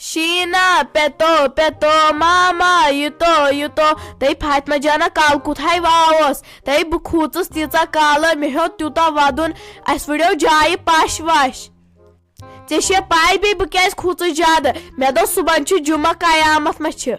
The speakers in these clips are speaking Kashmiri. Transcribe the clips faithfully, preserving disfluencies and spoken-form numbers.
شیٖنہ، پیٚتو، پیٚتو، ماما، یوٗتو، یوٗتو۔ تہٕ فاطمہ جانہ، کالہٕ کوٗتاہ واو اوس؟ تہٕ بہٕ کھوٗژٕس تیٖژاہ کالہٕ، مےٚ ہیوٚت تیوٗتاہ وَدُن، اَسہِ وٕڑیو جایہِ پَش وَش۔ ژےٚ چھےٚ پَے بیٚیہِ بہٕ کیٛازِ کھوٗژٕس زیادٕ؟ مےٚ دوٚپ صُبحن چھُ جُمعہ، قیامت ما چھِ؟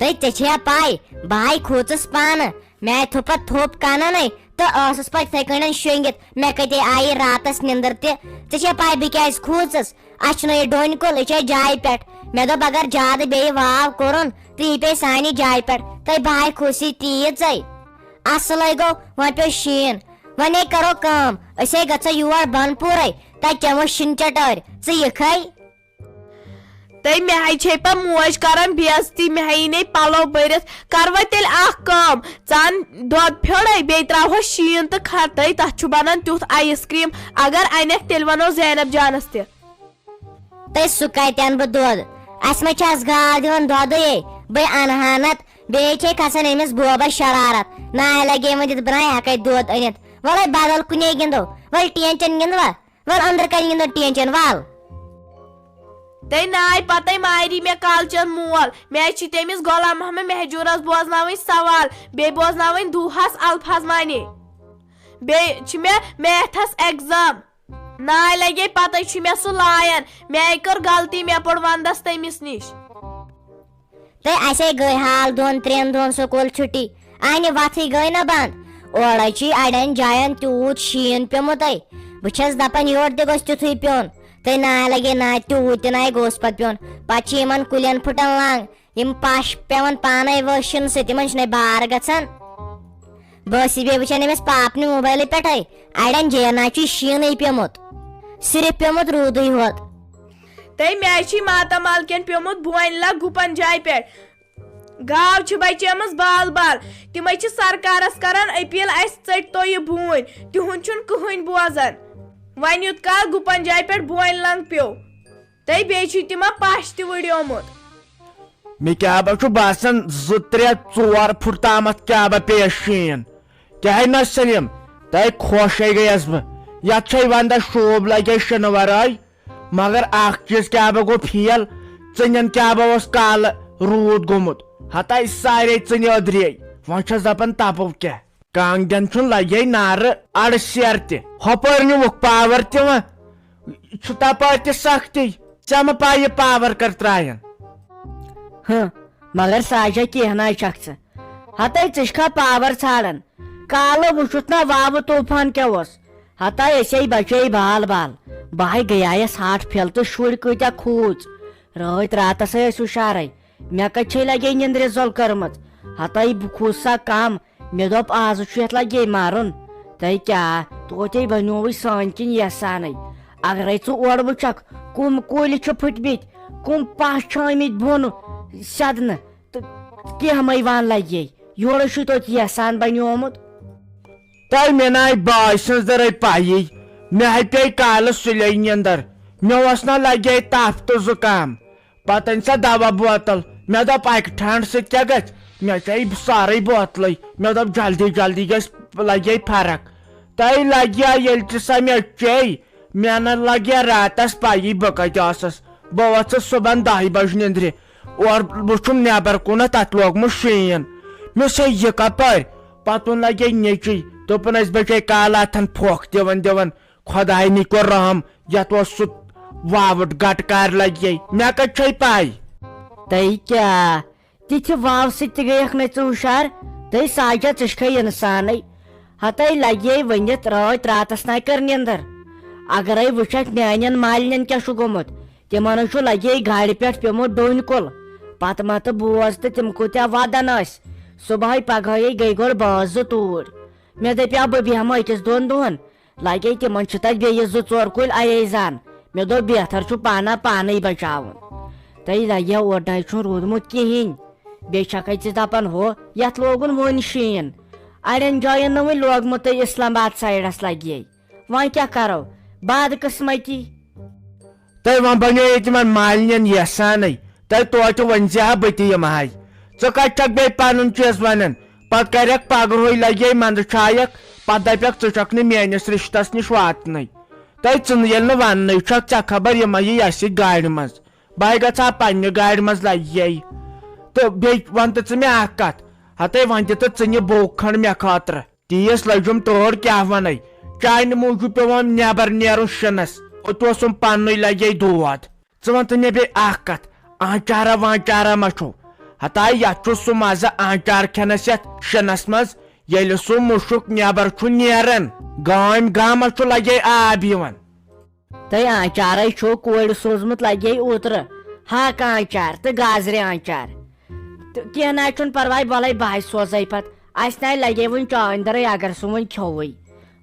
تہٕ ژےٚ چھےٚ پَے، بہٕ ہاے کھوٗژٕس پانہٕ۔ مےٚ آے تھوٚپھ پتہٕ تھوٚپ کنن تہٕ ٲسٕس پتہٕ یِتھَے کٔنۍ شۄنٛگِتھ۔ مےٚ کتے آیہِ راتس نِندٕر تہِ۔ ژےٚ چھےٚ پَے بہٕ کیٛازِ کھوٗژٕس؟ اَسہِ چھُنہ یہِ ڈوٗنۍ کُل، یہِ چھےٚ جایہِ پٮ۪ٹھ۔ مےٚ دوٚپ اگر زیادٕ بیٚیہِ واو کوٚرُن تہٕ یہِ پیٚیہِ سانہِ جایہِ پٮ۪ٹھ۔ تہٕ بہٕ ہاے کھوٗژٕے تیٖژ۔ اَصلٕے گوٚو، وۄنۍ پیوٚو شیٖن۔ وۄنۍ ہے کرو کٲم، أسۍ ہے گژھو یور بنپوٗرے، تتہِ چٮ۪مو شِن چٹٲرۍ۔ ژٕ یِکھے؟ تہٕ مےٚ ہاے چھے پا موج کران بے عزتی، مےٚ ہاے یی نے پلو بٔرِتھ۔ کروا تیٚلہِ اکھ کٲم، ژٕ ان دۄد پھیوٚرے، بیٚیہِ تراوہوس شیٖن تہٕ کھنڈ، تہٕ تتھ چھُ بنان تیُتھ آیس کریم۔ اگر انکھ، تیٚلہِ ونو زینب جانس تہِ۔ تہٕ سُہ کتہِ انہٕ بہٕ دۄد؟ اسہِ ما چھِ از گاو دِوان دۄدٕے؟ بے انہٕ ہا نتہٕ، بیٚیہِ چھے کھسان أمِس بوبس شرارت۔ نایہِ لگے وۄنۍ دِتھ بہٕ ناے ہٮ۪کے دۄد أنِتھ۔ ولے بدل کُنے گِنٛدو، ول ٹینچن گِنٛدوا؟ ول اندر کنہِ گِنٛدو ٹینچن، ول۔ تہٕ ناے پتے ماری مےٚ کالچن مول۔ مےٚ چھِ تٔمِس غلام محمد مہجورس بوزناوٕنۍ سوال، بیٚیہِ بوزناوٕنۍ دُہس الفاظ معنی۔ بیٚیہِ چھِ مےٚ میتھس ایگزام۔ ناے لگے پتے چھُ مےٚ سُہ لایان۔ مےٚ کٔر غلطی، مےٚ پوٚر ونٛدس تٔمِس نِش۔ تہٕ اسے گٔے حال دۄن ترٛٮ۪ن دۄہن سکوٗل چھُٹی، انہِ وتھٕے گٔے نہ بنٛد۔ اورے چھُے اڑٮ۪ن جاین تیوٗت شیٖن پیومُت۔ بہٕ چھس دپان یورٕ تہِ گوٚژھ تیُتھُے پیوٚن۔ تہٕ ناے لگے ناے تیوٗت تہِ ناے گوٚژھ پتہٕ پیوٚن۔ پتہٕ چھِ یِمن کُلٮ۪ن پھٕٹان لنٛگ۔ یِم پش پیوان پانے وٲشِن سۭتۍ، تِمن چھُنہ بار گژھان۔ بہٕ ٲسٕس بیٚیہِ وٕچھان أمِس پاپنہِ موبایلہٕ پٮ۪ٹھے، اڑٮ۪ن جاین نہ چھُے شیٖنٕے پیومُت، صرف پیومُت روٗدٕے ہوت۔ تہٕ مےٚ چھُے ماتامال کٮ۪ن پیومُت بونہِ لگ گُپن جایہِ پٮ۪ٹھ۔ گاو چھِ بچیمٕژ بال بال۔ تِمے چھِ سرکارس کران اپیل، اسہِ ژٔٹۍ تو یہِ بوٗنۍ، تِہُنٛد چھُنہٕ کٕہٕنۍ بوزان۔ وۄنۍ یُت کال گُپن جایہِ پٮ۪ٹھ بونہِ لنٛگ پیوٚو، تہٕ بیٚیہِ چھُے تِمن پش تہِ وٕڑیومُت۔ مےٚ کیٛاہ با چھُ باسان، زٕ، ترٛےٚ، ژور پھُٹ تامَتھ کیٛاہ با پیٚیَس شیٖن۔ کیٛاہ ہے نہ سلیٖم، تۄہہِ خۄش ہے گٔیَس بہٕ۔ یَتھ چھے وَندَس شوٗب لَگے شِنہٕ وَرٲے۔ مگر اَکھ چیٖز کیٛاہ با گوٚو فیل، ژٕنٮ۪ن کیٛاہ با اوس کالہٕ روٗد گوٚمُت۔ ہَتاے سارے ژٕنہِ أدرے۔ وۄنۍ چھَس دَپان تَپو کیٛاہ۔ کانٛگڑٮ۪ن چھُنہٕ لگے نارٕ اَڑٕ سیر تہِ۔ ہۄپٲرۍ نیوٗکھ پاور تہِ وۄنۍ۔ چھُ تپٲرۍ تہِ سختی۔ ژےٚ مہ پَے یہِ پاور کر ترٛایَن؟ ہہ، مگر ساجا کینٛہہ نہ چھکھ ژٕ۔ ہتے ژٕ چھکھا پاور ژھانڈان؟ کالہٕ وُچھُتھ نہ واوٕ طوفان کیٛاہ اوس۔ ہتے أسے بچے بال بال۔ بہٕ ہاے گٔیایس ہاٹھ پھیل تہٕ شُرۍ کۭتیاہ کھوٗژ۔ رٲتۍ راتس ہے ٲسۍ ہُشارے۔ مےٚ کتہِ چھے لگے نِندرِ زۄل کٔرمٕژ؟ ہتے بہٕ کھوٗژ سا کم۔ مےٚ دوٚپ، آز چھُ یَتھ لگے مَرُن۔ تۄہہِ کیٛاہ؟ توتہِ بنیووُے سٲنۍ کِنۍ یَسانٕے۔ اگرے ژٕ اورٕ وٕچھکھ، کُم کُلۍ چھِ پھٕٹمٕتۍ، کُم پاہ چھِ آمٕتۍ بۄن سیٚدنہٕ، تہٕ کینٛہہ مَے وَن لگے۔ یورٕ چھُے توتہِ یَسان بنیومُت۔ تۄہہِ مےٚ ناے باے سٕنٛز دٔرے پَیی۔ مےٚ ہے پیٚیہِ کالہٕ سُلے نِندٕر۔ مےٚ اوس نہ لگے تپھ تہٕ زُکام۔ پتہٕ أنۍ سۄ دوا بوتل۔ مےٚ دوٚپ، اکہِ ٹھنڈ سۭتۍ کیٛاہ گژھِ؟ مےٚ چیٚیہِ سارے بوتلے۔ مےٚ دوٚپ، جلدی جلدی گژھِ، لگے فرق۔ تۄہہِ لگیا ییٚلہِ تہِ سۄ مےٚ چیٚیہِ، مےٚ نہ لگیا راتس پَیی بہٕ کتہِ ٲسٕس۔ بہٕ وۄتھٕ صُبحن دَہہِ بجہِ نِندرِ، اورٕ وُچھُم نٮ۪بر کُنتھ، تتہِ لوگمُت شیٖن۔ مےٚ سا یہِ کپٲرۍ؟ پتہٕ ووٚن لگے نیٚچی، دوٚپُن، أسۍ بچے کالہٕ اتھن پھۄکھ دِوان دِوان۔ خۄداے نی کوٚر رحم، یتھ اوس سُہ واوُٹ گٹہٕ کارِ لگے۔ مےٚ کتہِ چھے پَے؟ تہٕ کیٛاہ؟ تِتھِ واو سۭتۍ تہِ گٔیکھ نَے ژٕ ہُشار؟ تہٕ ساجا، ژٕ چھکھے انسانٕے۔ ہتے لگے ؤنِتھ، رٲتۍ راتس نَے کٔر نِندٕر۔ اگرے وٕچھکھ، میانٮ۪ن مالنٮ۪ن کیٛاہ چھُ گوٚمُت۔ تِمن ہے چھُ لگے گاڑِ پٮ۪ٹھ پیومُت ڈوٗنۍ کُل۔ پتہٕ مہ تہٕ بوز تہٕ تِم کۭتیاہ ودان ٲسۍ۔ صبحٲے پگہٲے گٔے گۄڈٕ بٲژ زٕ توٗرۍ۔ مےٚ دپیٛاو، بہٕ بیٚہمہٕ أکِس دۄن دۄہن۔ لگے تِمن چھِ تتہِ بیٚیہِ زٕ ژور کُلۍ اَیے زان۔ مےٚ دوٚپ، بہتر چھُ پانہ پانے بچاوُن۔ تہٕ لگے اوٚڑ نَے چھُنہٕ روٗدمُت کِہیٖنۍ۔ بیٚیہِ چھکھے ژٕ دپان ہُہ، یتھ لوگُن وُنہِ شیٖن۔ اڑٮ۪ن جاین نہٕ وُنہِ لوگمُتٕے، اسلام آباد سایڈس لگے۔ وۄنۍ کیٛاہ کرو؟ بدقسمتی۔ تہٕ وۄنۍ بنیو ییٚتہِ یِمن مالنٮ۪ن یژھانٕے۔ تہٕ توتہِ ؤنۍ زِ ہا بہٕ تہِ یِمہٕ ہاے۔ ژٕ کتہِ چھکھ بیٚیہِ پنُن چیٖز ونان؟ پتہٕ کرکھ پگہٕے لگے منٛدٕ چھایکھ، پتہٕ دپکھ، ژٕ چھکھ نہٕ میٲنِس رشتس نِش واتنٕے۔ تہٕ ژٕ نہٕ ییٚلہِ نہٕ وننٕے چھکھ، ژےٚ خبر یہِ ما یی اسہِ سۭتۍ گاڑِ منٛز۔ بہٕ گژھٕ ہا پننہِ گاڑِ منٛز لگہِ۔ تہٕ بیٚیہِ وَن تہٕ ژٕ مےٚ اکھ کتھ، ہتے وۄنۍ دِ تہٕ ژٕ نہِ بوک کھنڈ مےٚ خٲطرٕ۔ تیٖژ لٔجِم تٲر کیٛاہ وَنے، چانہِ موٗجوٗب پیوٚوُم نٮ۪بر نیرُن شِنس، ہوٚتہِ اوسُم پننُے لگے دود۔ ژٕ وَن تہٕ مےٚ بیٚیہِ اکھ کتھ، آنچارا وانچارا ما چھُو؟ ہتاے یتھ چھُ سُہ مزٕ آنچار کھٮ۪نس یتھ شِنس منٛز، ییٚلہِ سُہ مُشُک نٮ۪بر چھُ نیران، گامۍ گامس چھُ لگے آب یِوان۔ تۄہہِ آنچارے چھُو کورِ سوٗزمُت لگے اوترٕ ہاکہٕ آنچار تہٕ گازرِ آنچار۔ تہٕ کینٛہہ نہ حظ چھُنہٕ پرواے، بلے بہٕ حظ سوزے پتہٕ۔ اسہِ نہ لگے وُنہِ چانہِ دٔرے، اگر سُہ وُنہِ کھیوٚوٕے۔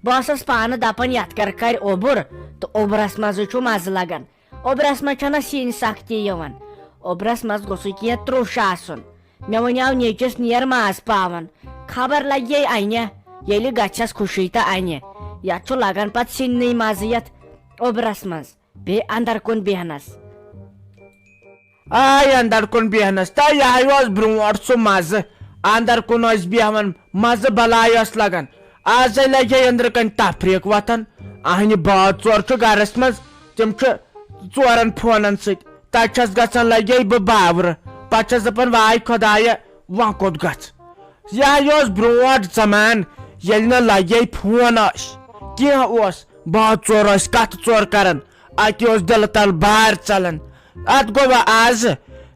بہٕ ٲسٕس پانہٕ دپان یتھ کر کرِ اوٚبُر، تہٕ اوٚبرس منٛزٕے چھُ مزٕ لگان۔ اوٚبرس منٛز چھنہٕ سِنۍ سختی یِوان۔ اوٚبرس منٛز گوٚژھُے کینٛہہ تروٚش آسُن۔ مےٚ وَنیٛاو نیٚچِس، "نیر ماز پاوَن، خبر لگہِ اَنہِ، ییٚلہِ گژھٮ۪س خوشی تہٕ اَنہِ۔ یَتھ چھُ لگان پتہٕ سِنۍ مَزٕ یَتھ اوٚبرَس منٛز، بیٚیہِ اَندر کُن بیٚہنَس۔" آے اَندر کُن بیٚہنَس، تہٕ یِہوٚے اوس برٛونٛٹھ سُہ مَزٕ۔ اَندر کُن ٲسۍ بیٚہوان، مَزٕ بَلاے ٲس لگان۔ آزے لگے أنٛدرٕ کنہِ تفریٖق وۄتھان۔ اہنہِ بٲژ ژور چھُ گرس منٛز، تِم چھِ ژورن فونن سۭتۍ۔ تتہِ چھس گژھان لگے بہٕ باورٕ، پتہٕ چھس دپان، واے خۄدایا، وۄنۍ کوٚت گژھ؟ یہِ ہا یہِ اوس برونٹھ زمان، ییٚلہِ نہٕ لگے فون ٲسۍ، کینٛہہ اوس، بٲژ ژور ٲسۍ کتھٕ ژور کران، اَتہِ اوس دِلہٕ تل بار ژلان۔ اتھ گوٚو وۄنۍ آز،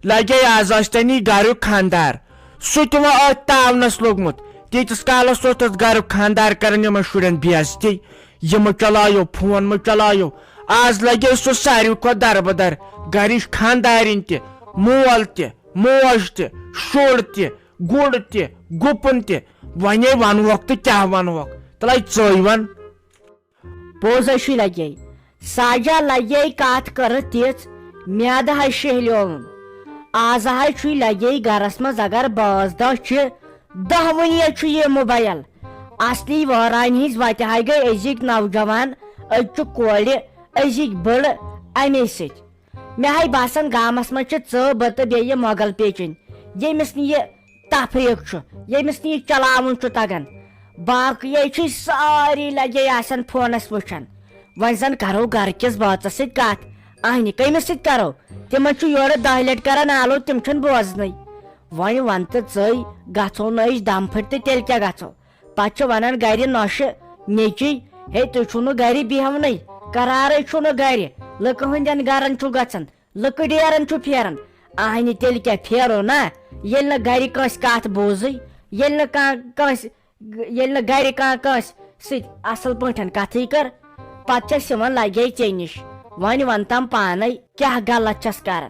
لگے آز ٲسۍ تنی گریُک خاندار۔ سُہ تہِ وۄنۍ أتھۍ تاونس لوٚگمُت۔ تیٖتِس کالس اوس تتھ گریُک خاندار کران یِمن شُرٮ۪ن بے عزتی۔ یہِ مہٕ چلایو، فون مہٕ چلایو۔ آز لگے سُہ ساروی کھۄتہٕ دربدر۔ گرِچ خاندارِنۍ تہِ، مول تہِ، موج تہِ، شُر تہِ، گُر تہِ، گُپُن تہِ۔ وۄنۍ ہے ونہوکھ تہٕ کیٛاہ ونہوکھ؟ تلے ژٕے ون۔ پوٚز ہے چھُے لگے۔ ساجا لگے کتھ کٔرٕتھ تِژھ، میادٕ ہے شیہلیووُم۔ آز ہے چھُے لگے گرس منٛز اگر بٲژ دہ چھِ، دہ وُنی ہے چھُ یہِ موبایل۔ اصلی وٲرانہِ ہٕنٛز وتہِ ہے گٔے أزِکۍ نوجوان، أزچہِ کورِ، أزِکۍ بٔڑٕ امے سۭتۍ۔ مےٚ ہاے باسان، گامس منٛز چھِ ژٕ، بہٕ تہٕ بیٚیہِ یہِ مۄغل پیچِنۍ، ییٚمِس نہٕ یہِ تفریٖق چھُ، ییٚمِس نہٕ یہِ چلاوُن چھُ تگان۔ باقٕے چھِ سٲری لگے آسان فونس وٕچھان۔ وۄنۍ زن کرو گرٕ کِس بٲژس سۭتۍ کتھ۔ اہنہِ کٔمِس سۭتۍ کرو؟ تِمن چھُ یورٕ دہہِ لٹہِ کران آلو، تِم چھِنہٕ بوزنٕے۔ وۄنۍ ون تہٕ ژٕے، گژھو نہٕ أسۍ دم پھٔٹۍ تہٕ تیٚلہِ کیٛاہ گژھو؟ پتہٕ چھِ ونان گرِ نۄشہِ نیٚچی، "ہے، تُہۍ چھِو نہٕ گرِ بیہونٕے، قرارٕے چھُو نہٕ گرِ، لُکہٕ ہٕنٛدٮ۪ن گرن چھُو گژھان، لُکہٕ ڈیرن چھُو پھیران۔" اہنہِ تیٚلہِ کیٛاہ پھیرو نا، ییٚلہِ نہٕ گرِ کٲنٛسہِ کتھ بوٗزٕے، ییٚلہِ نہٕ کانٛہہ کٲنٛسہِ، ییٚلہِ نہٕ گرِ کانٛہہ کٲنٛسہِ سۭتۍ اصل پٲٹھۍ کتھٕے کٔر، پتہٕ چھس یِوان لگے ژےٚ نِش۔ وۄنۍ ون تم پانے کیٛاہ غلط چھس کران۔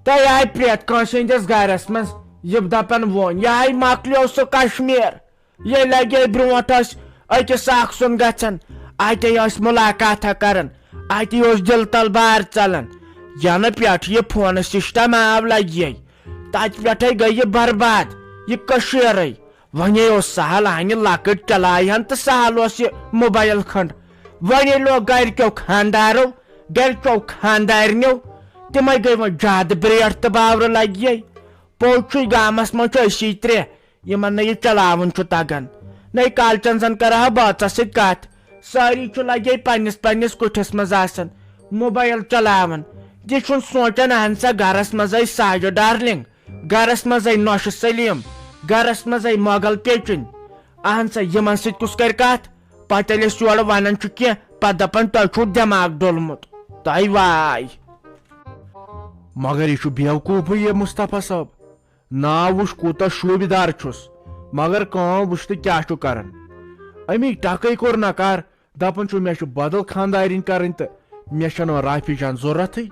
تۄہہِ آیہِ پرٛٮ۪تھ کٲنٛسہِ ہٕنٛدِس گرس منٛز یہِ دپان وۄنۍ، یہِ آیہِ مۄکلیو سُہ کشمیر۔ ییٚلہِ لگے برونٛٹھ ٲسۍ أکِس اکھ سُنٛد گژھان، اتے ٲسۍ ملاقاتہ کران، اتے اوس دِل تل بار ژلان۔ ینہٕ پٮ۪ٹھ یہِ فونہٕ سسٹم آو لگے، تتہِ پٮ۪ٹھے گٔے یہِ برباد، یہِ کٔشیرے۔ وۄنۍ اوس سہل ہنہِ لۄکٕٹ چلایہِ ہن تہٕ سہل اوس یہِ موبایل کھنٛڈ۔ وۄنۍ لوگ گرِکیو خاندارو، گرِکیو خاندارنیو، تِمے گٔے وۄنۍ زیادٕ برٛیٹھ تہٕ باورٕ لگے۔ پوٚز چھُے، گامس منٛز چھِ أسی ترٛےٚ، یِمن نہٕ یہِ چلاوُن چھُ تگان۔ نَے کالچن زن کرٕ ہا بٲژس سۭتۍ کتھ۔ سٲری چھِ لگے پننِس پننِس کُٹھِس منٛز آسان، موبایل چلاوان۔ یہِ چھُنہٕ سونٛچان، اہن سا، گرس منٛز آے ساجو ڈارلنگ، گرس منٛز آے نوشہِ سلیم، گرس منٛز آے مۄغل پیچُن۔ اہن سا، یِمن سۭتۍ کُس کرِ کتھ؟ پتہٕ ییٚلہِ أسۍ یورٕ ونان چھُ کینٛہہ، پتہٕ دپان، "تۄہہِ چھُو دٮ۪ماغ ڈوٚلمُت۔ تۄہہِ واے۔" مگر یہِ چھُ بیوقوٗفٕے یہِ مصطفیٰ صٲب۔ ناو وٕچھ کوٗتاہ شوٗبہِ دار چھُس، مگر کٲم وٕچھ تہٕ کیٛاہ چھُ کران۔ اَمی ٹکے کوٚر نکار، دپان چھُ مےٚ چھُ بدل خانٛدارِنۍ کرٕنۍ تہٕ مےٚ چھَنہٕ وۄنۍ رافی جان ضروٗرتھٕے۔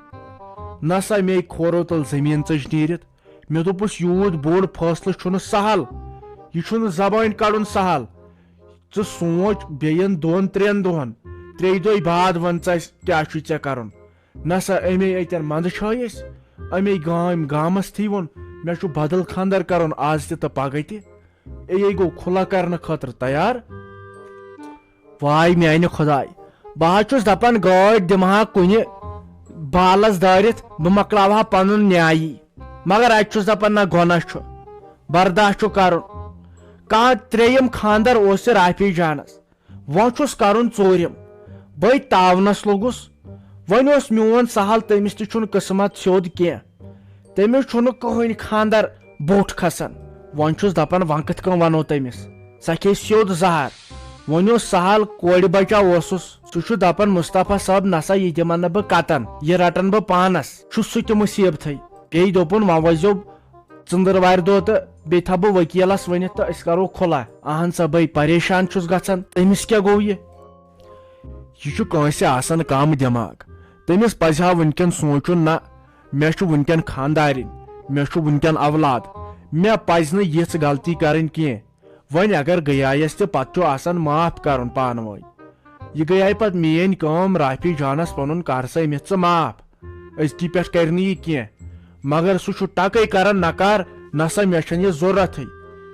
نہ سا مے کھورو تل زٔمیٖن ژٔج نیٖرِتھ۔ مےٚ دوٚپُس یوٗت بوٚڑ فٲصلہٕ چھُنہٕ سہل، یہِ چھُنہٕ زبٲنۍ کڑُن سہل۔ ژٕ سونٛچ بیٚین دۄن ترٛٮ۪ن دۄہن، ترٛیٚیہِ دۄہہِ بعد وَن ژٕ اَسہِ کیٛاہ چھُے ژےٚ کرُن۔ نہ سا، اَمے اَتٮ۪ن منٛدٕ چھٲے أسۍ، اَمے گامۍ گامَس تھی ووٚن، مےٚ چھُ بدل خانٛدر کرُن آز تہِ تہٕ پگاہ تہِ۔ اے گوٚو کھُلا کرنہٕ خٲطرٕ تیار۔ واے میانہِ خۄداے، بہٕ حظ چھُس دپان گٲڑۍ دِمہٕ ہا کُنہِ بالس دٲرِتھ، بہٕ مۄکلاوٕ ہا پنُن نیایی، مگر اتہِ چھُس دپان نہ، گۄناہ چھُ، برداش چھُ کرُن۔ کانٛہہ ترٛیٚیِم خانٛدر اوس یہِ رافی جانس، وۄنۍ چھُس کرُن ژوٗرِم۔ بٔے تاونس لوٚگُس، وۄنۍ اوس میون سہل، تٔمِس تہِ چھُنہٕ قٕسمت سیوٚد کینٛہہ، تٔمِس چھُنہٕ کٕہٕنۍ خانٛدر بوٚٹھ کھسان۔ وۄنۍ چھُس دپان، وۄنۍ کِتھ کٔنۍ ونو تٔمِس؟ سۄ کھیٚیہِ سیوٚد زہر۔ وۄنۍ اوس سہل کورِ بچا اوسُس، سُہ چھُ دپان، مصطفیٰ صٲب، نسا یہِ دِمن نہٕ بہٕ کتن، یہِ رٹن بہٕ پانس۔ چھُ سُہ تہِ مصیبتھٕے۔ بیٚیہِ دوٚپُن، وۄنۍ وۄزیو ژٔنٛدٕروارِ دۄہ تہٕ بیٚیہِ تھاوٕ بہٕ وکیلس ؤنِتھ تہٕ أسۍ کرو خُلع۔ اہن سا، بے پریشان چھُس گژھان، تٔمِس کیٛاہ گوٚو یہِ؟ یہِ چھُ کٲنٛسہِ آسان کم دٮ۪ماغ، تٔمِس پزِ ہا وٕنکٮ۪ن سونٛچُن، نہ، مےٚ چھُ وٕنکٮ۪ن خانٛدارِنۍ، مےٚ چھُ وٕنکٮ۪ن اولاد، مےٚ پزِ نہٕ یِژھ غلطی کرٕنۍ کینٛہہ۔ وۄنۍ اگر گٔیایس تہِ، پتہٕ چھُ آسان معاف کرُن پانہٕ وٲنۍ۔ یہِ گٔیے پتہٕ میٲنۍ کٲم، رافی جانس ووٚنُن، کر سا أمِس ژٕ معاف، أزکی پٮ۪ٹھ کرِ نہٕ یہِ کینٛہہ۔ مگر سُہ چھُ ٹکے کران، نہ کر، نہ سا، مےٚ چھنہٕ یہِ ضروٗرتھٕے۔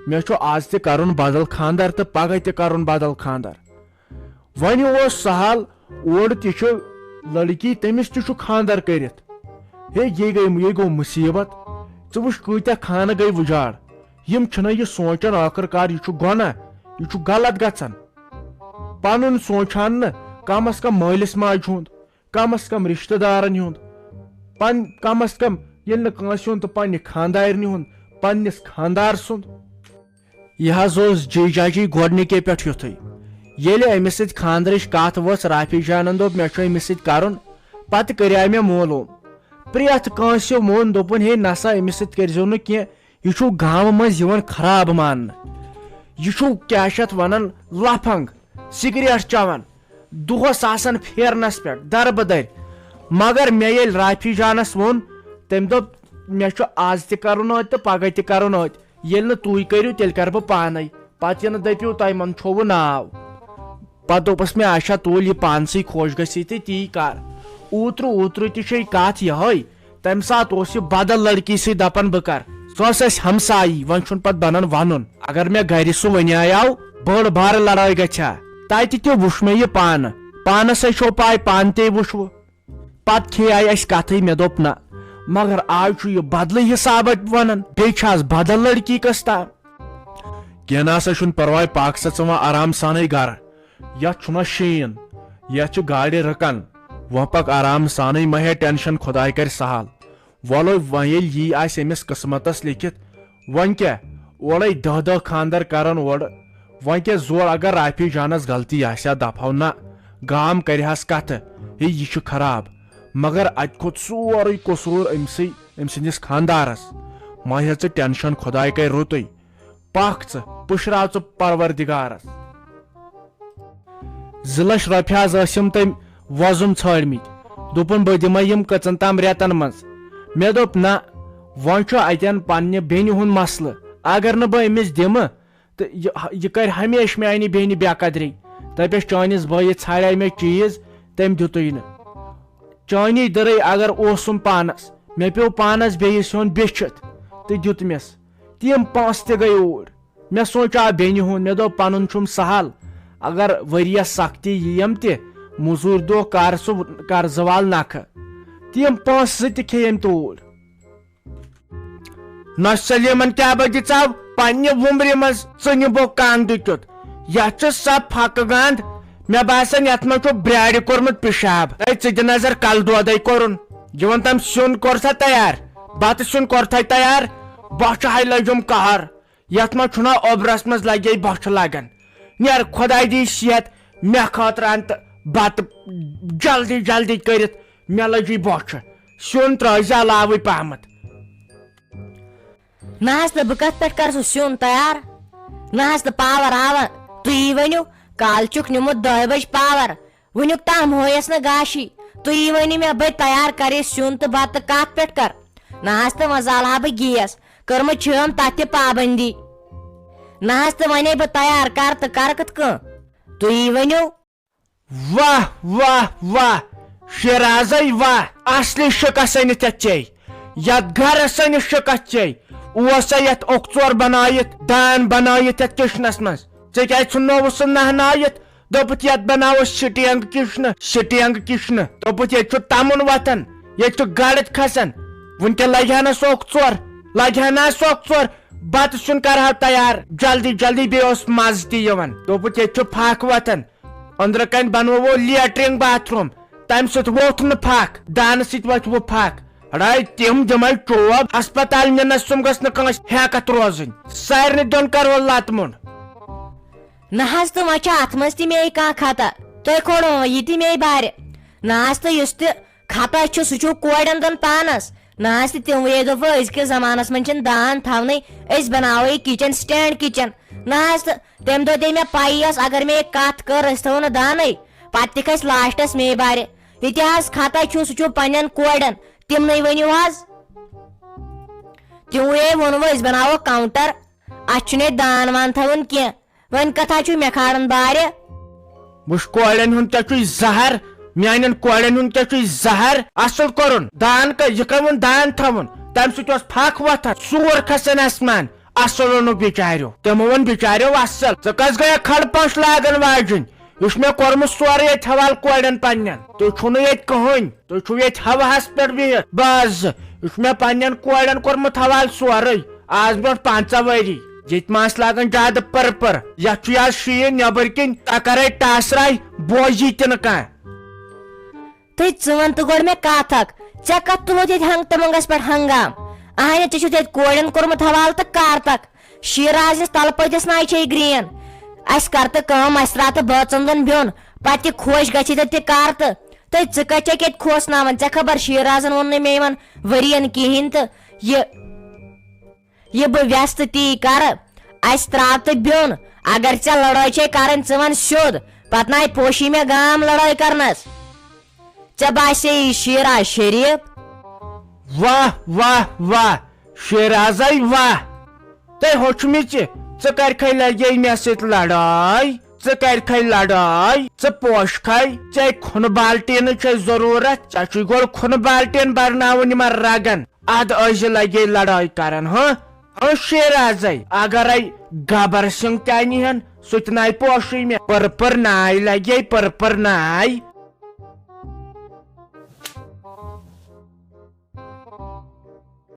مےٚ چھُ آز تہِ کرُن بدل خانٛدر تہٕ پگاہ تہِ کرُن بدل خانٛدر۔ وۄنۍ اوس سہل، اورٕ تہِ چھُ لڑکی، تٔمِس تہِ چھُ خانٛدر کٔرِتھ۔ ہے، یے گٔے، یے گوٚو مُصیبت۔ ژٕ وٕچھ، کۭتیاہ خانہٕ گٔے وُجاڑ۔ یِم چھِنہ یہِ سونٛچان، ٲخٕر کار یہِ چھُ گۄناہ، یہِ چھُ غلط گژھان۔ پنُن سونٛچہٕ ہن نہٕ، کم از کم مٲلِس ماجہِ ہُنٛد، کم از کم رشتہٕ دارن ہُنٛد، پن-، کم از کم ییٚلہِ نہٕ کٲنٛسہِ ہُنٛد تہٕ پننہِ خانٛدارنہِ ہُنٛد، پننِس خانٛدار سُنٛد۔ یہِ حظ اوس جی جاجی گۄڈنِکے پٮ۪ٹھ یُتھُے۔ ییٚلہِ أمِس سۭتۍ خانٛدرٕچ کتھ ؤژھ، رافی جانن دوٚپ، مےٚ چھُ أمِس سۭتۍ کرُن۔ پتہٕ کریاے مےٚ معلوم۔ پرٛٮ۪تھ کٲنٛسہِ ووٚن، دوٚپُن، ہے نسا، أمِس سۭتۍ کٔرۍزیو نہٕ کینٛہہ، یہِ چھُ گامہٕ منٛز یِوان خراب ماننہٕ۔ یہِ چھُ، کیٛاہ چھِ اَتھ وَنان، لفنٛگ، سگریٹ چٮ۪وان، دۄہس آسان پھیرنس پٮ۪ٹھ دربہٕ دٔرۍ۔ مگر مےٚ ییٚلہِ رافی جانس ووٚن، تٔمۍ دوٚپ، مےٚ چھُ آز تہِ کرُن أتۍ تہٕ پگاہ تہِ کرُن أتۍ۔ ییٚلہِ نہٕ تُہۍ کٔرِو، تیٚلہِ کرٕ بہٕ پانے۔ پتہٕ یہِ نہٕ دٔپِو، تۄہہِ منٛدچھووُ ناو۔ پتہٕ دوٚپُس مےٚ، اچھا، تُل، یہِ پانسٕے خۄش گژھی تہٕ تی کر۔ اوترٕ، اوترٕ تہِ چھے کتھ یِہے۔ تمہِ ساتہٕ اوس یہِ بدل لڑکی سۭتۍ دپان بہٕ کرٕ۔ سۄ ٲس اسہِ ہمسایی، وۄنۍ چھُنہٕ پتہٕ بنان ونُن۔ اگر مےٚ گرِ سُہ ونیایاو، بٔڑ بارٕ لڑٲے گژھِ ہا۔ تتہِ تہِ وُچھ مےٚ یہِ پانہٕ۔ پانس ہے چھو پاے، پانہٕ تے وُچھوٕ۔ پتہٕ کھیٚیاے اسہِ کتھٕے، مےٚ دوٚپ نہ۔ مگر آز چھُ یہِ بدلٕے حسابہ ونان، بیٚیہِ چھِ آز بدل لڑکی کس تام۔ کینٛہہ نہ سا چھُنہٕ پرواے، پکھ سا ژٕ وۄنۍ آرام سانے گرٕ۔ یتھ چھُنہ شیٖن، یتھ چھِ گاڑِ رٕکان۔ وۄنۍ پکھ آرام سانٕے، مہ ہے ٹینشن، خداے کرِ سہل۔ وۄلہٕ وۄنۍ ییٚلہِ یی آسہِ أمِس قٕسمتس لیکھِتھ، وۄنۍ کیٛاہ؟ اورے دہ دہ خانٛدر کرن اورٕ۔ وۄنۍ کیٛاہ زور، اگر رافی جانس غلطی آسہِ ہا، دپہو نہ، گام کرِہس کتھٕ، ہے یہِ چھُ خراب۔ مگر اتہِ کھوٚت سورُے قصوٗر أمسٕے، أمۍ سٕنٛدِس خانٛدارس۔ مہ ہے ژٕ ٹینشن، خداے کرِ رُتُے۔ پکھ ژٕ، پُشراو ژٕ پروردگارس۔ زٕ لچھ رۄپیہِ حظ ٲسِم تٔمۍ وۄزُم ژھٲنٛڈمٕتۍ۔ دوٚپُن، بہٕ دِمے یِم کٔژن تام رٮ۪تن منٛز۔ مےٚ دوٚپ، نہ، وۄنۍ چھُ اتٮ۪ن پننہِ بیٚنہِ ہُنٛد مسلہٕ۔ اگر نہٕ بہٕ أمِس دِمہٕ، تہٕ یہِ، یہِ کرِ ہمیشہِ میانہِ بیٚنہِ بے قدری۔ دپٮ۪س، چٲنِس بٲیِس ژھانڈے مےٚ چیٖز، تٔمۍ دیُتُے نہٕ۔ چٲنی دٕرٕے اگر اوسُم پانس، مےٚ پیوٚو پانس بیٚیِس ہیوٚن بیچھِتھ تہٕ دیُتمس۔ تِم پونٛسہٕ تہِ گٔے اوٗرۍ۔ مےٚ سونٛچاو بیٚنہِ ہُنٛد، مےٚ دوٚپ، پنُن چھُم سہل، اگر ؤریس سختی یِیم تہِ، موٚزوٗرۍ دۄہ کر سُہ قرضہٕ وال نکھٕ۔ تِم پونٛسہٕ زٕ تہِ کھیٚیِم توٗرۍ۔ نۄشہِ سلیمن کیٛاہ بہ دِژاو پننہِ وُمرِ منٛز ژٕنہِ بوٚک کاندٕ کیُتھ؟ یتھ چھُ سا پھکہٕ گنٛد؟ مےٚ باسان، یتھ منٛز چھُ برٛارِ کوٚرمُت پِشاب۔ ہے، ژٕ دِ نظر، کلہٕ دودے کوٚرُن۔ یہِ وَن تام، سیُن کوٚر سا تیار؟ بتہٕ سیُن کوٚر تھے تیار؟ بۄچھِ ہاے لٔجِم قہر۔ یتھ منٛز چھُنا اوٚبرس منٛز لگے بۄچھِ لگان۔ نیر، خۄداے دی صحت مےٚ خٲطرٕ ان تہٕ بتہٕ جلدی جلدی کٔرِتھ، مےٚ لٔجی بۄچھِ۔ سیُن ترٲوزِ علاوٕے پہمتھ۔ نہ حظ، تہٕ بہٕ کتھ پٮ۪ٹھ کرٕ سُہ سیُن تیار؟ نہ حظ، تہٕ پاور آوا، تُہی ؤنِو، کالچُک نیوٗمُت دَہہِ بجہِ پاور، وٕنیُک تام ہویس نہٕ گاشی۔ تُہی ؤنِو مےٚ، بہٕ تیار کرٕ یہِ سیُن تہٕ بتہٕ، کتھ پٮ۪ٹھ کر؟ نہ حظ، تہٕ وۄنۍ زالہٕ ہا بہٕ گیس، کٔرمٕژ چھٲم تتھ تہِ پابندی۔ نہ حظ، تہٕ وۄنے بہٕ تیار کرٕ تہٕ کرٕ کِتھ کٔنۍ؟ تُہی ؤنِو۔ واہ، واہ، واہ، شیرازے واہ، اصلی شکست أنِتھ یتھ چے، یتھ گرس أنِتھ شکست چے۔ اوس سا یتھ اوٚکژور بنٲیِتھ، دان بنٲیِتھ یتھ کچنس منٛز؟ ژےٚ کیازِ ژھُننووُس سُہ نہنٲیِتھ؟ دوٚپُتھ، یتھ بناوو سٹینگ کچنہٕ، سٹینگ کچنہٕ۔ دوٚپُتھ، ییٚتہِ چھُ تمُن وۄتھان، ییٚتہِ چھُ گڑد کھسان۔ وٕنکیٚن لگہِ ہا نہ سُہ اوٚکژور، لگہِ ہا نہ سُہ اوٚکژور۔ بتہٕ سیُن کرہاو تیار جلدی جلدی، بیٚیہِ اوس مزٕ تہِ یِوان۔ دوٚپُتھ، ییٚتہِ چھُ پھکھ وۄتھان، أنٛدرٕ کنہِ بنووو لیٹرین باتھ روم، تمہِ سۭتۍ ووٚتھ نہٕ پھکھ، دانہٕ سۭتۍ وۄتھِ وۄنۍ پھکھ۔ اڑے تِم دِمے چوب، ہسپتال نِنس سُم گژھِ نہٕ کٲنٛسہِ ہیکتھ روزٕنۍ، سارنٕے دۄن کرو لتہٕ مۄنڈ۔ نہ حظ، تہٕ وۄنۍ چھا اتھ منٛز تہِ مے کانٛہہ خطا؟ تۄہہِ کھولو وۄنۍ یہِ تہِ مے بارِ۔ نہ حظ، تہٕ یُس تہِ خطا چھُ، سُہ چھُو کورٮ۪ن دۄن پانس۔ نہ حظ، تہٕ تِموٕے دوٚپوٕ، أزکِس زمانس منٛز چھِنہٕ دان تھاونٕے، أسۍ بناوو یہِ کچن سٹینڈ کچن۔ نہ حظ، تہٕ تمہِ دۄہ دے مےٚ پَیی ٲس، اگر مےٚ یہِ کتھ کٔر، أسۍ تھاوو نہٕ دانے۔ پتہٕ تہِ کھسہِ لاسٹس مے بارِ۔ یہِ تہِ حظ خطا چھُو، سُہ چھُو پننٮ۪ن کورٮ۪ن، تِمنٕے ؤنِو حظ۔ تِموٕے ووٚنوٕ، أسۍ بناوو کاونٹر، اتھ چھُنہٕ ییٚتہِ دان وان تھاوُن کینٛہہ۔ وۄنۍ کتھا چھُ مےٚ کھاران بارِ؟ وٕچھ، کورٮ۪ن ہُنٛد کیٛاہ چھُے زہر، میانٮ۪ن کورٮ۪ن ہُنٛد کیٛاہ چھُے زہر۔ اصل کوٚرُن دان، کتھ یہِ کتھ ووٚن دان تھاوُن؟ تمہِ سۭتۍ اوس پھکھ وۄتھان، سوٗر کھسان آسمان۔ اصل اوٚنُکھ بِچاریو، تِمو ووٚن بِچاریو اصل۔ ژٕ کس گٔیکھ کھڑ پانٛچھ لاگن واجِنۍ؟ یہِ چھُ مےٚ کوٚرمُت سورُے ییٚتہِ حوالہٕ کورٮ۪ن پننٮ۪ن۔ تُہۍ چھِو نہٕ ییٚتہِ کٕہٕنۍ، تُہۍ چھِو ییٚتہِ ہوہس پٮ۪ٹھ بِہِتھ۔ بس، یہِ چھُ مےٚ پننٮ۪ن کورٮ۪ن کوٚرمُت حوالہٕ سورُے۔ آز برونٛٹھ پنٛژاہ ؤری، ییٚتہِ ما آسہِ لاگان زیادٕ پٔرپر، یتھ چھُ آز شیٖن، نٮ۪بر کِنۍ تکرے ٹاسراے، بوزی تہِ نہٕ کانٛہہ۔ تہٕ ژٕ وَن تہٕ گۄڈٕ مےٚ کَتھ اَکھ، ژےٚ کَتھ تُلُتھ ییٚتہِ ہنٛگ تہٕ منٛگَس پٮ۪ٹھ ہنٛگام؟ اَہنہِ، ژےٚ چھُتھ ییٚتہِ کورٮ۪ن کوٚرمُت حوالہٕ تہٕ کارتَک۔ شیٖراز نِس تَلہٕ پٔتِس ناے چھے گرٛین۔ اَسہِ کَر تہٕ کٲم، اَسہِ ترٛاو تہٕ بٲژَن دۄن بیوٚن، پَتہٕ تہِ خۄش گژھِ تہٕ تہِ کَر تہٕ۔ تہٕ ژٕ کَتہِ چھَکھ ییٚتہِ کھوژناوان؟ ژےٚ خبر شیٖرازَن ووٚن نہٕ مےٚ یِمَن ؤرِیَن کِہیٖنۍ تہٕ یہِ یہِ بہٕ وٮ۪ژھ تہٕ تی کرٕ۔ اَسہِ ترٛاو تہٕ بیوٚن، اگر ژےٚ لڑٲے چھے کرٕنۍ، ژٕ وَن سیوٚد، پتہٕ نَے پوشی مےٚ گام لڑٲے کرنس۔ ژےٚ باسے یہِ شیٖرا شریٖف؟ واہ، واہ، واہ، شیرازے واہ! تۄہہِ ہوٚچھمٕژ، ژٕ کَرِکھے لگے مےٚ سۭتۍ لڑٲے، ژٕ کَرِکھے لڑٲے، ژٕ پوشکھے، ژےٚ کھُنہٕ بالٹیٖنٕچ چھے ضروٗرت، ژےٚ چھُے گۄڈٕ کھُنہٕ بالٹیٖن برناوُن یِمن رگن۔ ادٕ أزِ لگے لڑٲے کران، ہاں؟ ہاں شیرازے، اگرے گبر سنگھ تہِ انہِ ہن، سُہ تہِ ناے پوشی مےٚ۔ پٔر پٔر ناے لگے، پٔر پٔر ناے۔